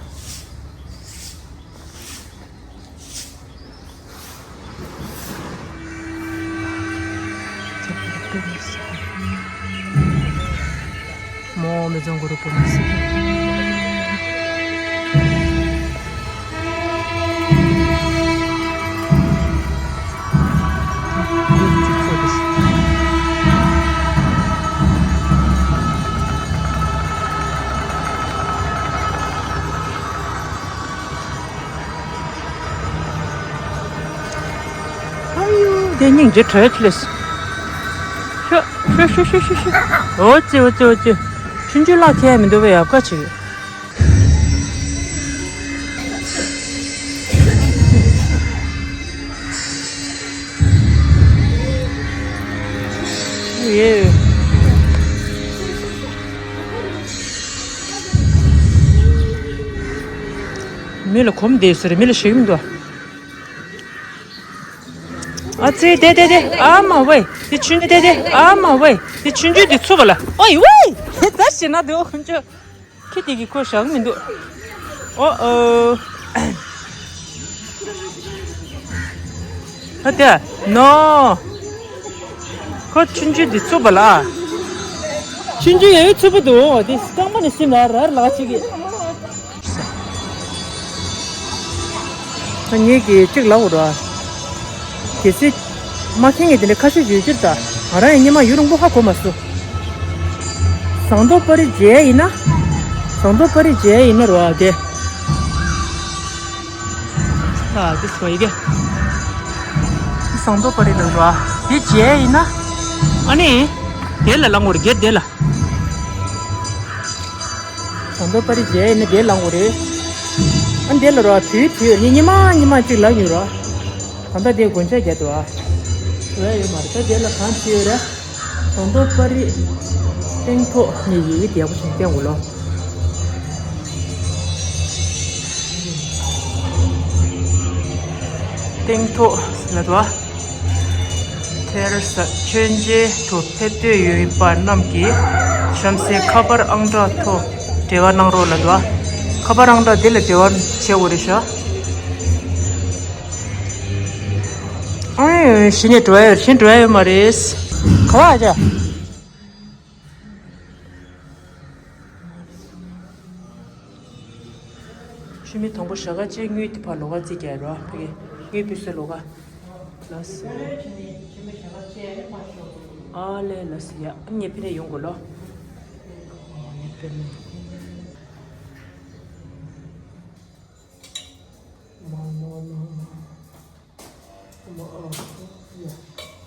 མོ་མི་ཚང་གུ་རུ་པོ་མི་སྲིད། ཨ་ཡུ། དེ་སྙིང་རྗེ་བྲོས་ཆི་ལེས། ཤོ་ཤོ་ཤོ་ཤོ་ཤོ། འོ་ཙི་འོ་ཙི་འོ་ཙི། ཆུང་ཆུང་ལག་ཁྱེར་མི་འདུག་པས་ཡག་ག་ཅིག་ཡེ། མི་ལ་གོམས་བསྡད་ཟེར་མི་ལ་ཞིག་མི་འདུག་ཨ་ཙི་དེ་དེ་དེ་ཨ་མ་ཝེ། དེ་ཆུན་དེ་དེ་ཨ་མ་ཝེ། དེ་ཆུན་ཆུན་དེ་ཚུགས་པ་ལ་ཨོ་ཡི་ཝེ། དེ་ད་ཞེ་ན་དེ་འོ་ཁོང་ཚོ། ཁྱི་དེ་གི་ཁོ་བཞག་མི་འདུག་ཨོ་ཨོ། ཨ་དེ་ནོ། ཁོ་ཆུན་ཆུན་དེ་ཚུགས་པ་ལ། ཆུན་ཆུན་ཡ་ཡོད་ཚུགས་པ་འདུག་དེ་རྐང་པ་ནས་སིམ་ལ་རར་ལག་ཅིག་གི། ད་ངེད་ཀྱིས་གཅིག་ལབ་དགོས་ར། གལ་སྲིད། མ་མཁྱེན་མཁན་དེ་འདྲ་ཁ་ཤས་ཡོད་ཀྱི་རེད་ད། ང་རང་ཡང་སྔོན་མ་ཡུན་རིང་པོ་ཧ་གོ་མ་སོང་། ཟངས་མདོག་དཔལ་རི་མཇལ་ཡིན་ན། ཟངས་མདོག་དཔལ་རི་མཇལ་ཡིན་ན་ར་དེ། ཨ་དེ་སོ་ཡི་གེ། ཟངས་མདོག་དཔལ་རི་ལ་ར། དེ་མཇལ་ཡིན་ན། ཨ་ནི། དེ་ལ་ལངས་དགོས་རེད་དེ་ལ། ཟངས་མདོག་དཔལ་རི་མཇལ་ཡིན་ན་དེ་ལངས་དགོས་རེད། ཨ་འདི་ལ་ར་བུའི་བུའི་ནི་ཉི་མ་ཉི་མ་གཅིག་ལ་ཉུལ་ར། ད་ལྟ་དེ་དགོན་ཆས་རྒྱག་འདུག་ཨ། འགྲོ་ཡ་ཡོད་མ་རེད་ད་དེ་ལ་གང་བྱེད་ཡོད་ར། ཟངས་མདོག་དཔལ་རི། སྟེང་ཐོག་ནས་ཡི་གེ་དེ་ཡག་པོ་བྱུང་བསྟན་དགོས་ལོ། སྟེང་ཐོག་ལ་དུ་ཨ། དེར་ས་མཆོད་མཇལ་དུ་ཕེབས་འདོད་ཡོད་པ་རྣམས་ཀྱིས་གཤམ་གསལ་ཁ་པར་ཨང་གྲངས་ཐོག་འབྲེལ་བ་གནང་རོགས་ལབ་འདུག་ཨ། ཁ་པར་ཨང་གྲངས་འདི་ལ་འབྲེལ་བ་བྱེད་དགོས་རེད་ཤག་ཨེ་གཞི་ནས་འགྲོ་ཡ་ཡོད་གཞི་འགྲོ་ཡ་ཡོད་མ་རེད། ག་བ་ཨ་ཅག་ཆུ་མིག་དང་པོ་ཞྭ་སྒ་བཅས་དངུལ་དེ་ཕར་ལོགས་ཀ་རྩིས་རྒྱག་རོགས་ཕ་གི་དངུལ་ཕུད་སའི་ལོགས་ཀ་ལགས་སོ། ཨ་ལས་ལགས་སོ་ཡ་ངས་ཕ་གི་ཡོང་དགོས་ལོ། ངས་ཕ་གི།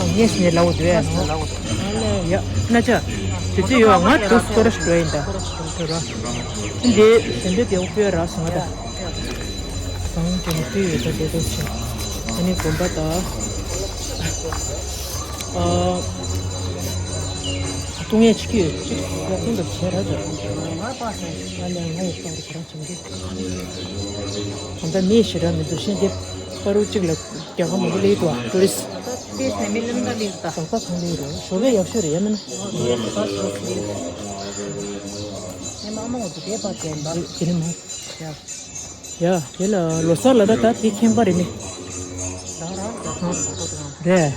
ཨ་ངས་ནས་ལའོ་དུ་ཡ་ནོ། ཨ་ལེ་ཡ་ན་ཅ། དེ་ཚོ་ཡོད་ང་དུ་སྐོར་ཞིག་འགྲོ་ཡིན་ད། དེ་ར། འདི་ཞལ་འདོན་དེ་འོ་ཕུལ་ར་སོང་ང་ད། གང་དྲན་དུས་ཡོད་ད་དེ་ཚོ་ཆེ། ཨ་ནི་དགོན་པ་ད། ཨ། ཏུང་ཡས་ཆིག་ཡོད་ཅིག་ཡ་ཏུང་དུ་བྱས་ར་ད། ང་པ་སེ། ང་ལ་ང་ཡི་པར་ག་རང་བྱུང་གི། གང་ལྟར་མི་ཞེ་དྲག་མི་འདུག་ཤེས་ཀྱི། པ་རུ་གཅིག་ལ་རྒྱ་གར་མང་པོ་སླེབས་འདུག་ཨ་ཊུ་རི་སི། དེ་ནས་མི་ལུང་ད་ལེགས་ད། གང་པ་གང་ལེགས་རེད། ཞོགས་པ་ཡག་ཤོས་རེད་ཡ་མིན་ན། ངའི་ཨ་ཁུ་པ་སོ་སི། ངའི་མ་མོ་དུ་དེ་པ་དེ་འབའ། དེ་ནི་མ། ཡ། ཡ་དེ་ལ་ལོ་གསར་ལ་ད་ད་དེ་ཁེངས་པ་རེད་མི། རང་རང་རྒྱ་གར་མང་པོ་དང་། རེད།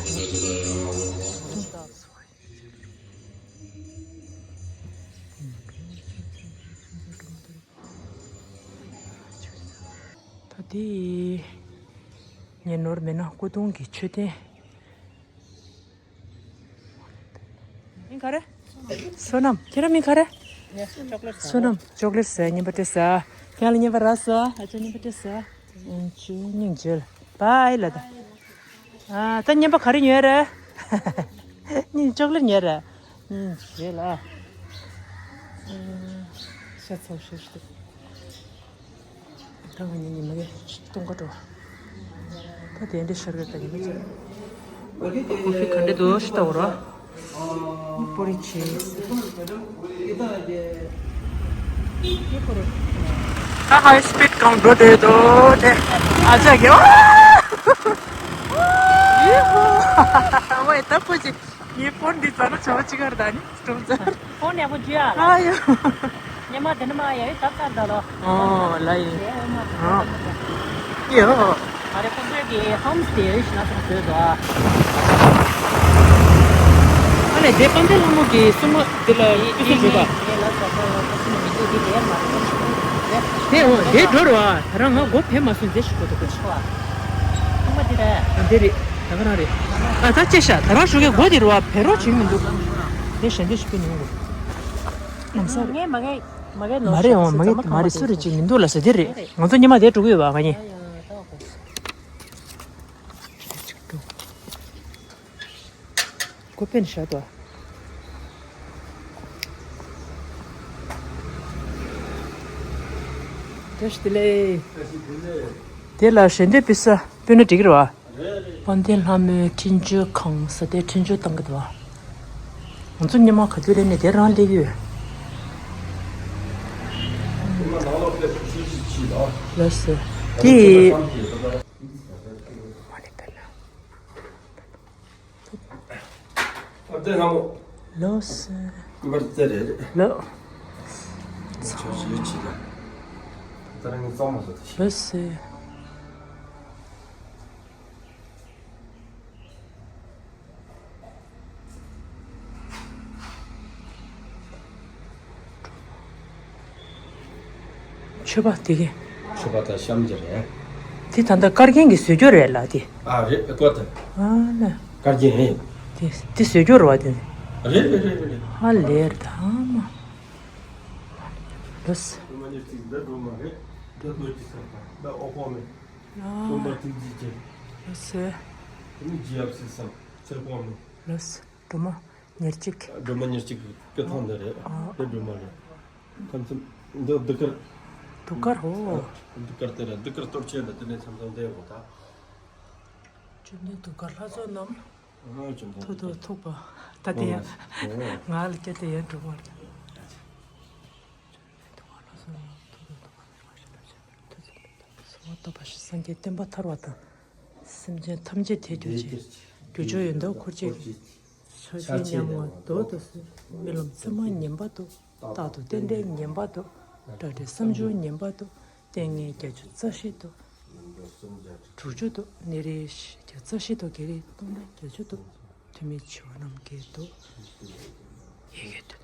ད་དེ་ཉེ་ནོར་མེད་ན་སྐུ་གདུང་གི་མཆོད་རྟེན། མིང་ག་རེ། བསོད་ནམས། ཁྱེད་རང་མིང་ག་རེ། བསོད་ནམས། ཅོག་ལེ་ཊི་ཟ། རྔན་པ་སྤྲད་ཟ། ཁྱེད་ལ་རྔན་པ་རག་སོང་། ཨ་ཅག་རྔན་པ་སྤྲད་ཟ། ཨ་ཅག་སྙིང་རྗེ་ལ། བཱའི་ལ་ད། ཨ་ད་རྔན་པ་ག་རེ་ཉོས་རེད། སྙིང་ཅོག་ལེ་ཊི་ཉོས་རེད། སྙིང་རྗེ་ལ། ཨ་ཤ་ཚ་བོ་ཞིག་འདུག་ད་ང་གཉིས་ཉི་མ་གི་སྟོང་ཀ་འགྲོ། ད་དེ་འདྲ་ཤར་གི་ད་ཉི་མ་ཅིག་ཀོ་ཕི་ག་འདྲ་འདུག་ཤི་ལྟ་འོ་ར། པོ་རི་ཆེ། ད་ཧའི་སི་པིཌ་གང་འགྲོ་བསྡད་འདུག་དེ་ཨ་ཅག་གི་ཨོ། ཡི་ཧོ། ཝེ་ད་པོ་ཅིག་ངའི་ཕོན་འདི་རྩ་ན་བྱ་བ་ཅི་གར་ད་ནི་སྒྲུང་རྩར། ཕོན་ཡག་པོ་འཇུ་ཡ་ལ། ཨ་ཡོ། ཉི་མ་དེ་ནི་མ་ཡ་ཡི་ད་ཚར་ད་ལོ། ཨོ་ལ་ཡི། དེ་ཨེ་མ་ཨ། ཡོ། ཨ་རེ་ཁོ་ཚོས་ཀྱི་ཧམ་སྟེ་ཡོད་ཤི་ན་ཚང་བཟོས་དོ། ཨ་ནི་དེ་དཔལ་ལྡན་ལྷ་མོ་གི་སྲུང་མ་དེ་ལ་དུས་ཚོད་བྱེད་པ། དེ་འོ་དེ་འགྲོ་རུ་ཨ་ད་རང་ང་སྒོ་ཕེབས་མ་སོང་མཛད་ཞུ་གོ་ཐུབ་པ་ཆོག་ཨ། ཁོང་པ་དེ་རེད། ཨ་འདི་རེད། ད་ག་རང་རེད། ཨ་ད་ཅེ་ཤ་ད་རང་ཞུ་གི་སྒོ་དེ་རུ་ཨ་བེ་རོ་བྱེད་མི་འདུག་དེ་ཞལ་འདེབས་ཞུ་གི་མི་འདུག་ལམ་སང་རེད། ངས་མ་གས་མ་གས་ནོར་མ་རེད་འོང་མ་གས་མ་རེད་སུ་རེད་ཅིག་མི་འདུག་ལ་ཟེར་དེ་རེད། ང་ཚོ་ཉི་མ་དེ་འགྲོ་གི་ཡོད་པ་ང་གཉིས། ཁོ་པན་ཤ་དོ། བཀྲ་ཤིས་བདེ་ལེགས། དེ་ལ་ཞལ་འདེབས་ཕུལ་ས་ཕུལ་ན་འགྲིག་གི་རེད་བ། དཔལ་ལྡན་ལྷ་མོའི་འཕྲིན་བཅོལ་ཁང་ཟེར་དེ་འཕྲིན་བཅོལ་བཏང་གི་འདུག་བ། ང་ཚོ་ཉི་མ་ག་དུས་རེད་ནས་དེ་རང་སླེབས་ཡོད། ལགས་སོ། དེ། མ་ནི་དཔེར་ན། ད་ དེ་ལྷ་མོ། ལོས། སྐུ་པར་དེ་རེད། ལོ། ཆོས་ཞུ་ཅི་ལ། ད་རང་གི་གཙང་མ་བཟོ་དེ། ལོས། མཆོད་པ་དེ་གས། མཆོད་པ་དང་ཤམ་གྱི་རེད། དེ་ད་ལྟ་དཀར་རྒྱན་གྱི་བཟོ་རྒྱུ་རེད་ལ་དེ། ཨ་རེད་ཨ་ཀོ་ད། ཨ་ལ། དཀར་རྒྱན་རེད། དེ་དེ་བཟོ་རྒྱུ་རེད་བ་དེ། རེད་རེད་རེད་རེད། ཧ་ལས་རེད་ད་མ། ལོས། སྒྲོལ་མ་ཉེར་གཅིག་འདི་སྒྲོལ་མ་རེད། འདི་ལྷོ་ཀྱི་སར་པ་འདི་ཨོ་པོ་མེ། སྟོན་པ་ཐུགས་རྗེ་ཅན། ལོས། དེ་ནི་རྗེ་ཡབ་སྲས་སམ་ཚེ་དཔག་མེད། ལོས། སྒྲོལ་མ་ཉེར་གཅིག་སྒྲོལ་མ་ཉེར་གཅིག་གི་སྐུ་ཐང་འདི་རེད། ཨ། དེ་སྒྲོལ་མ་རེད། ཐམས་ཅད་འདི་གདུགས་དཀར། གདུགས་དཀར་ཧོ། གདུགས་དཀར་དེ་རེད། གདུགས་དཀར་གཏོར་ཆེན་འདི་དེ་ནས་མཚམས་མཚམས་འདེབས་དགོས་ད། བཅོམ་ལྡན་གདུགས་དཀར་ལྷ་ཚོགས་རྣམས། ཨ་བཅོམ་ལྡན་ཐུགས་དུ་ཐུགས་པ་ད་དེ་ཡང་ང་ལ་སྐྱེ་དེ་ཡང་འགྲོ་བར། སོ་སོ་སྟོབས་པ་སངས་རྒྱས་བསྟན་པ་ཐར་བ་དང་། སེམས་ཅན་ཐམས་ཅད་དད་གྱུར་ཅིག་རྒྱུ་ཕྱོགས་ཡོན་ཏན་འཁོར་བཅས་ཀྱི། ཕྱག་ཕྱི་ཉམས་ངོ་ཏོག་ཏུ་སོན། རྨི་ལམ་མཚན་མ་ངན་པ་དང་། རྟག་ཏུ་རྟེན་འབྲེལ་ངན་པ་དང་། དགྲ་འདྲེ་བསམ་སྦྱོར་ངན་པ་དང་། ལྟས་ངན་བརྒྱད་ཅུ་རྩ་བཞི་དང་། དྲུག་ཅུ་དང་། ནད་རིགས་བརྒྱ་རྩ་བཞི་དང་། བགེགས་རིགས་སྟོང་དང་བརྒྱད་ཅུ་དང་། དུས་མིན་འཆི་བ་རྣམས་བགེགས་དང་། ཡི་གེ་དུ།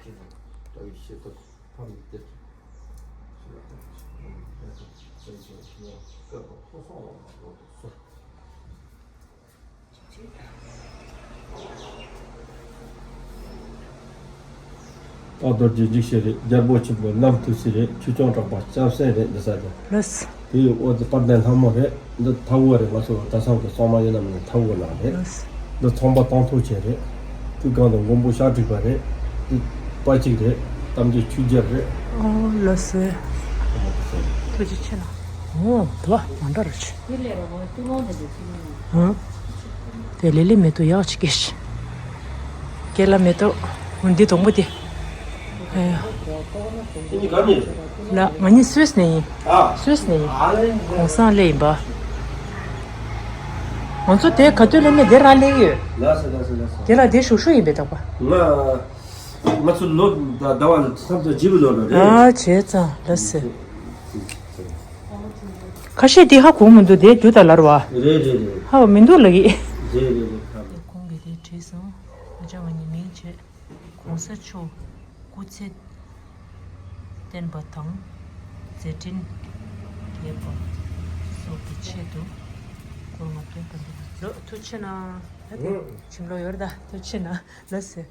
རྟག་ཏུ་རྗེས་འཇུག་ཞིག་རེད། རྒྱལ་པོ་ཆེན་པོ་རྣམ་ཐོས་སྲས་རེད། ཆོས་སྐྱོང་གྲགས་པ་ལྕམ་སྲས་རེད། འདི་ས་རེད། ལགས། དེ་ཡི་འོག་ཏུ་དཔལ་ལྡན་ལྷ་མོ་རེད། འདི་ཐའོ་རེད། ང་ཚོ་གྲྭ་ཚང་གི་གཙང་མ་ཡིན་ནམ་ནི་ཐའོ་ནང་རེད། ལགས། འདི་ཚོང་པ་དང་ཐོག་ཆེན་རེད། དེ་སྒང་དུ་མགོན་པོ་ཤཱཀྱ་ཐུབ་པ་རེད། དེ་དཔའ་གཅིག་རེད། གཏམ་རྒྱུད་ཆོས་རྒྱལ་རེད། ཨོ་ལགས་སོ། ཐུགས་རྗེ་ཆེ་ལགས། ཨོ་དུ་བ་མ་འདྲ་ར་ཆེ། ཨང་། དེ་ལེ་ལེ་མེ་ཏོག་ཡག་ཅིག་སྐྱེས་ཤིང་། སྐྱེ་ལ་མེ་ཏོག་འདི་དང་པོ་དེ། ཨེ། ལ་ང་གཉིས་སུད་སི་ནས་ཡིན། ཨ། སུད་སི་ནས་ཡིན། ཨ་ལེ། གོང་སང་ལེ་ཡིན་པ། ང་ཚོ་དེ་ག་དུས་ལེ་ནས་དེ་རང་ལེ་ཡོད། ལགས་སོ་ལགས་སོ་ལགས་སོ། དེ་ལ་དེ་ཞུ་ཞུ་ཡིན་པའི་དག་པ། ང་ང་ཚོ་ལོ་ཟླ་བ་ལ་མཚམས་མཚམས་བརྗེ་བའི་ལོ་ལ་རེད། ཨ་བྱས་ཙང་ལགས་སོ། ཁ་ཤས་འདི་ཧ་གོ་མི་འདུག་དེ་རྒྱུ་ད་ལར་བ། རེད་རེད་རེད། ཧ་མི་འདུག་ལ་གི། རེད་རེད་རེད། ཁ་ལ། ཁོང་གིས་དེ་བྲིས་སོང་། ཨ་ཅག་ང་གཉིས་མིང་བྱས། གོང་ས་མཆོག་སྐུ་ཚེ་བརྟན་པ་དང་། མཛད་འཕྲིན་རྒྱས་པ་སོགས་ཀྱི་ཆེད་དུ་སྐོར་མ་སྟོན་པ་འདི་ལ་ལོ་ཐུགས་ཆེ་གནང་། ད་དེ་ཁྱིམ་ལོ་ཡོར་ད་ཐུགས་ཆེ་གནང་། ལགས་སོ།